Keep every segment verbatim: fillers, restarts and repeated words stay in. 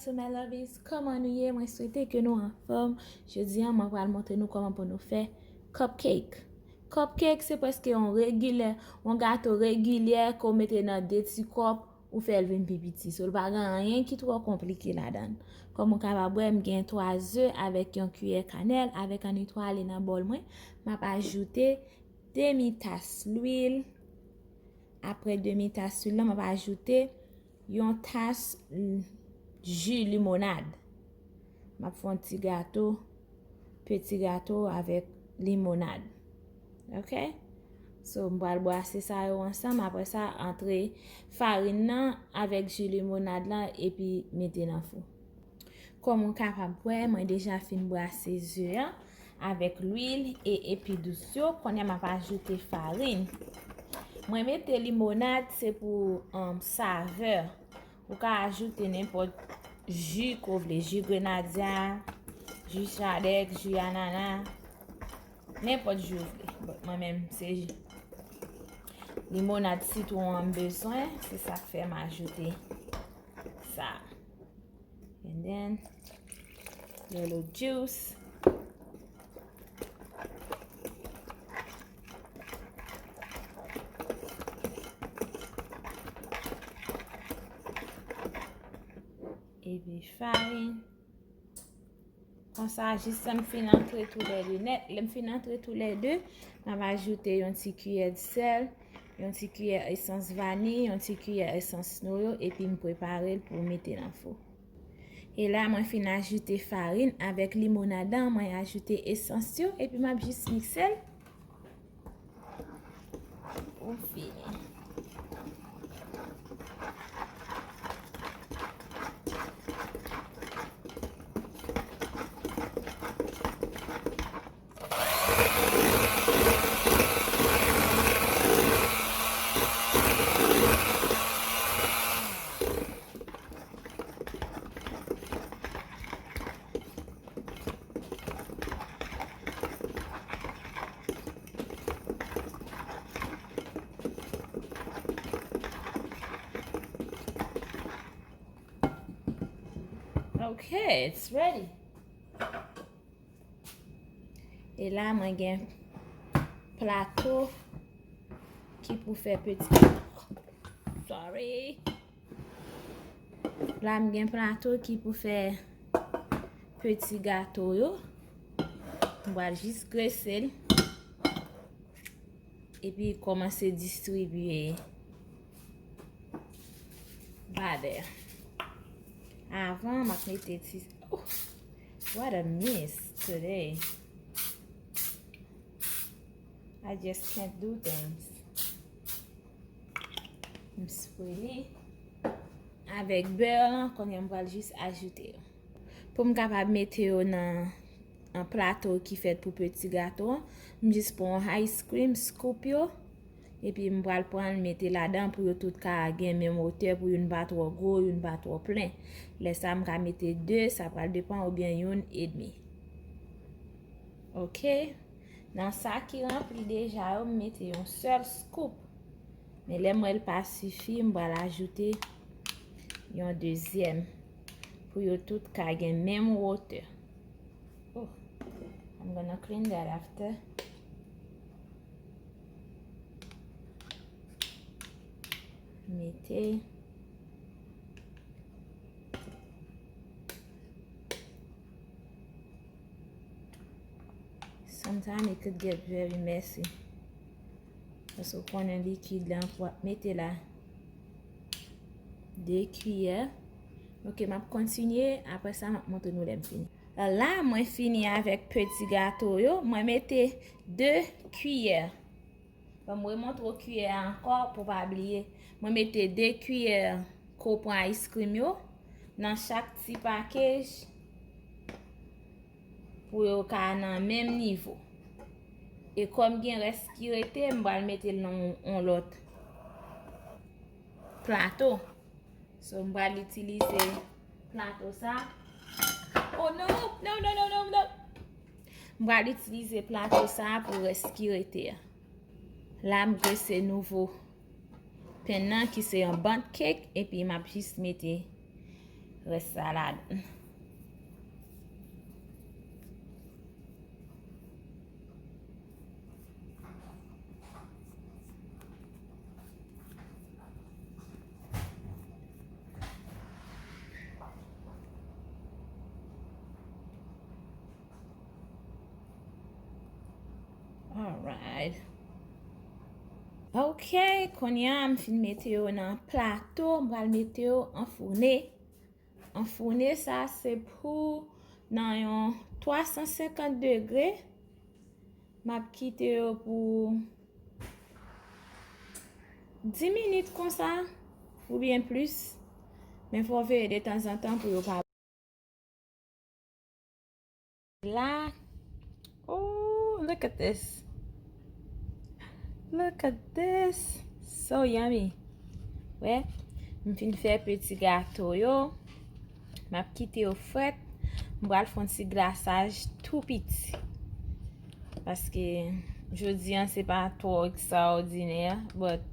So my lovies, kòman nou ye? Mwen swete ke nou anfòm. Jodi a, mwen pral montre nou kòman pou nou fè cupcake. Cupcake se prèske yon regilè, yon gato regilyè ke w mete nan de ti kòp, ou fè l vin pi piti. So, li pa gen anyen ki twò konplike ladan l. Kòm ou kapab wè, m gen twa ze avèk yon kiyè kanèl, avèk ann etwale nan bòl mwen. M ap ajoute demi tas lwil. Apre demi tas lwil la, m ap ajoute yon tas, mm, ji limonad. M ap fè yon ti gato, peti gato avèk limonad. Ok? So, m pral brase sa yo ansanm. Apre sa, antre farin nan avèk ji limonad la epi mete nan fou. Kòm ou kapab wè, mwen deja fin brase ze a avèk lwil e epi dous yo. Kounye a m ap ajoute farin. Mwen mete limonad, se pou, um, savè. Ou ka ajoute nenpòt ji ke w vle, ji grenadya, ji chadèk, ji anana, nenpòt ji w vle. But mwen menm, se limonad sitwon an m bezwen, se sa k fè m ajoute sa. And then, little juice. Epi farin. Konsa, jis lè m fin antre toulède nèt, lè m fin antre toulède, m ap ajoute yon ti kiyè sèl, yon ti kiyè esans vaniy, yon ti kiyè esans noyo, epi m prepare l pou mete nan fou. E la, mwen fin ajoute farin avèk limonad la, mwen ajoute esans yo, epi m ap jis mikse l. Pou fini. Okay, it's ready. E la, mwen gen plato ki pou fè peti. Sorry. La, m gen plato ki pou fè peti gato yo. M pral jis grese l. Epi kòmanse distribye. Bother. Avan, m ap mete ti, oh, what a mess today. I just can't do things. M spre li avèk bè lan, kounye a m pral jis ajoute yo. Pou m kapab mete yo nan, nan plato ki fèt pou peti gato an, m jis pran yon ice cream, scoop yo, epi m pral pran l mete ladan pou yo tout ka gen menm wotè, pou youn pa twò gwo, youn pa twò plen. Lè sa, m ka mete de, sa pral depann, oubyen youn edmi. Ok? Nan sa ki ranpli deja yo, m mete yon sèl scoop. Men lè m wè l pa sifi, m pral ajoute yon dezyèm pou yo tout ka gen menm wotè. Oh, I'm gonna clean that after. Mete. Sometimes it could get very messy. Paske w konnen likid la, w ap mete la de kiyè. Ok, m ap kontinye. Apre sa, m ap montre nou lè m fini. La, mwen fini avèk peti gato yo. Mwen mete de kiyè. Ban m remontre w kiyè a ankò pou w pa bliye. Mwen mete de kiyè ke w pran ice cream yo nan chak ti pakej pou yo ka nan menm nivo. E kòm gen rès ki rete, m pral mete l nan yon, yon lòt plato. So, m pral itilize plato sa. Oh no, no, no, no, no, no. M pral itilize plato sa pou rès ki rete a. La, m grese nouvo pen nan ki se yon bundt cake, epi m ap jis mete Rès sa ladan. Alright. Ok, kounye a m fin mete yo nan plato, m pral mete yo anfoune. Anfoune sa se pou nan yon twa san senkant degre. M ap kite yo pou dis minit konsa, oubyen plis. Men fò w veye detanzantan pou yo pa la. Oh, look at this. Look at this. So yummy. Wè, m fin fè peti gato yo. M ap kite yo frèt. M pral fè yon ti glasaj tou piti. Paske jodi a se pa twò ekstraòdinè, but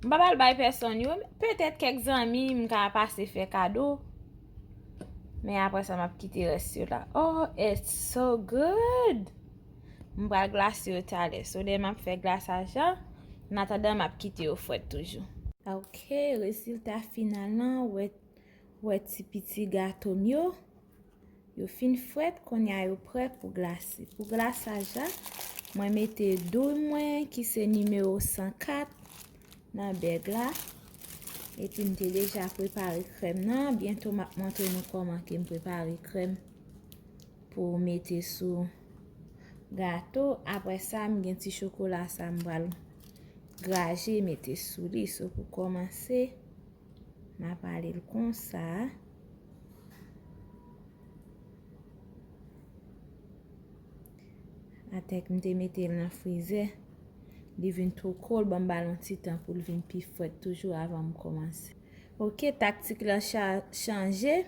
m pa pral bay pèsonn yo. Petèt kèk zanmi m ka pase fè kado. Men apre sa, m ap kite rès yo la. Oh, it's so good! M pral glase yo talè. So, lè m ap fè glasaj la, an atandan, m ap kite yo frèt toujou. Ok, rezilta final lan, wè, wè ti piti gato m yo. Yo fin frèt, kounye a yo prè pou glase. Pou glasaj la, mwen mete douy mwen ki se nimewo san kat nan bèg la. Epi m te deja prepare krèm nan. Byento m ap montre nou kòman ke m prepare krèm pou mete sou gato. Apre sa, m gen ti chokola sa m pral graje mete sou li. So pou kòmanse, m ap ale l konsa. Atè ke m te mete l nan frizè, li vin two cold, ban m ba l yon ti tan pou l vin pi frèt toujou avan m kòmanse. Ok, taktik lan cha-, chanje.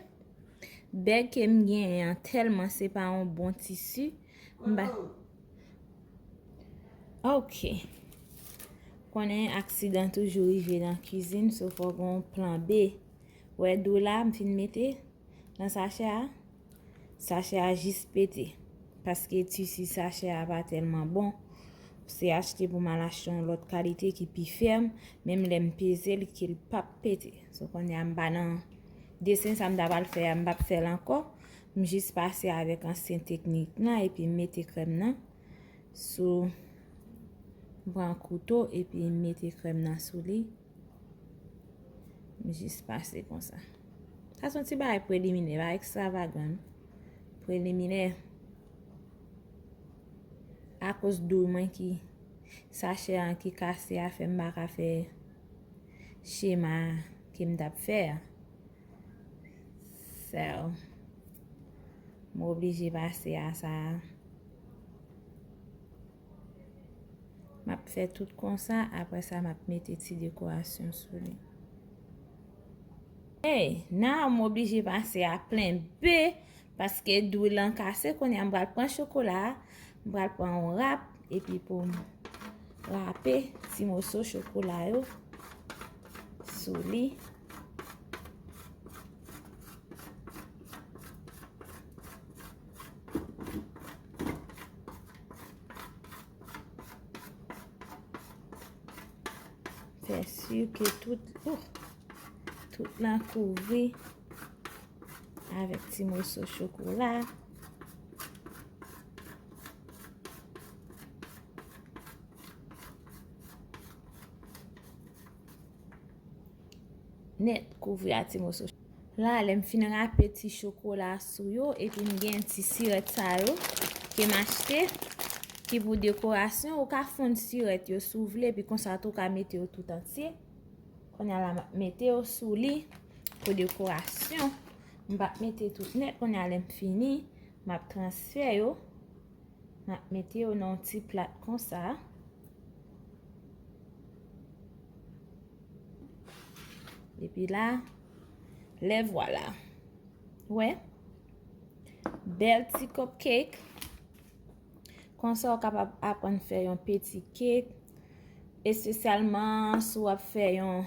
Bèg ke m genyen an tèlman se pa yon bon tisi. M ba-, ok. Konnen aksidan toujou rive nan kwizin, so fò gen yon plan B. Wè dlo la m fin mete nan sachè a. Sachè a jis pete. Paske tisi sachè a pa tèlman bon. Se achte pou m al achte yon lòt kalite ki pi fèm. Menm lè m peze l, ke l p ap pete. So kounye a m pa nan desen sa m ta pral fè a, m p ap fè l ankò. M jis pase avèk ansyen teknik lan epi m mete krèm nan sou, m pran kouto epi m mete krèm nan sou li. M jis pase konsa. Sa se yon ti bagay preliminè, pa ekstravagan. Preliminè. Akoz dlo mwen ki, sachè an ki kase a fè m pa ka fè chema ke m t ap fè a. So, m oblije pase a sa. M ap fè tout konsa, apre sa m ap mete ti dekorasyon sou li. Hey, now m oblije pase a plan B, paske dlo lan kase, kounye a m pral pran chokola a, m pral pran yon rap, epi pou m rape ti moso chokola yo sou li. Fè si ke tout, oh, tout lan kouvri avèk ti moso chokola. Nèt, kouvri a ti moso. La, lè m fin rape ti chokola sou yo, epi m gen ti sirèt sa yo ke m achte, ki pou dekorasyon. Ou ka fonn sirèt yo si w vle, epi konsa tou w ka mete yo tout antye. Kounye a la, m ap mete yo sou li pou dekorasyon. M p ap mete tout nèt. Kounye a, lè m fini, m ap transfè yo. M ap mete yo nan yon ti plat konsa. Epi la, le voilà. Wè? Bèl ti cupcake. Konsa, w kapab aprann fè yon peti kek. Espesyalman, si w ap fè yon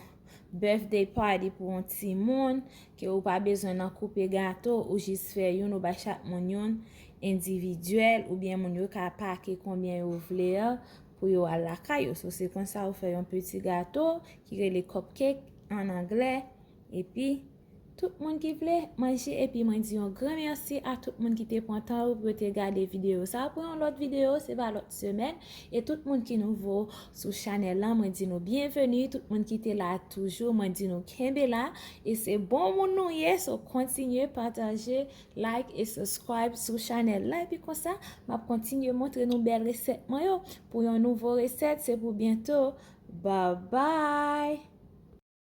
birthday party pou yon timoun, ke ou pa bezwen nan koupe gato, ou jis fè youn, ou bay chak moun youn endividyèl, oubyen moun yo ka pake konbyen yo vle an pou yo al lakay yo. So, se konsa ou fè yon piti gato ki rele cupcake an anglè, epi tout moun ki vle manje, epi mwen di yon gran mèsi a tout moun ki te pran tan yo pou yo te gade videyo sa. Pou yon lòt videyo, se pa lòt semèn. E tout moun ki nouvo sou chanèl la, mwen di nou byenveni. Tout moun ki te la toujou, mwen di nou kenbe la. E se bon moun nou ye, so kontinye pataje, like e subscribe sou chanèl la. Epi konsa, m ap kontinye montre nou bèl resèt mwen yo. Pou yon nouvo resèt, se pou byento. Bye bye!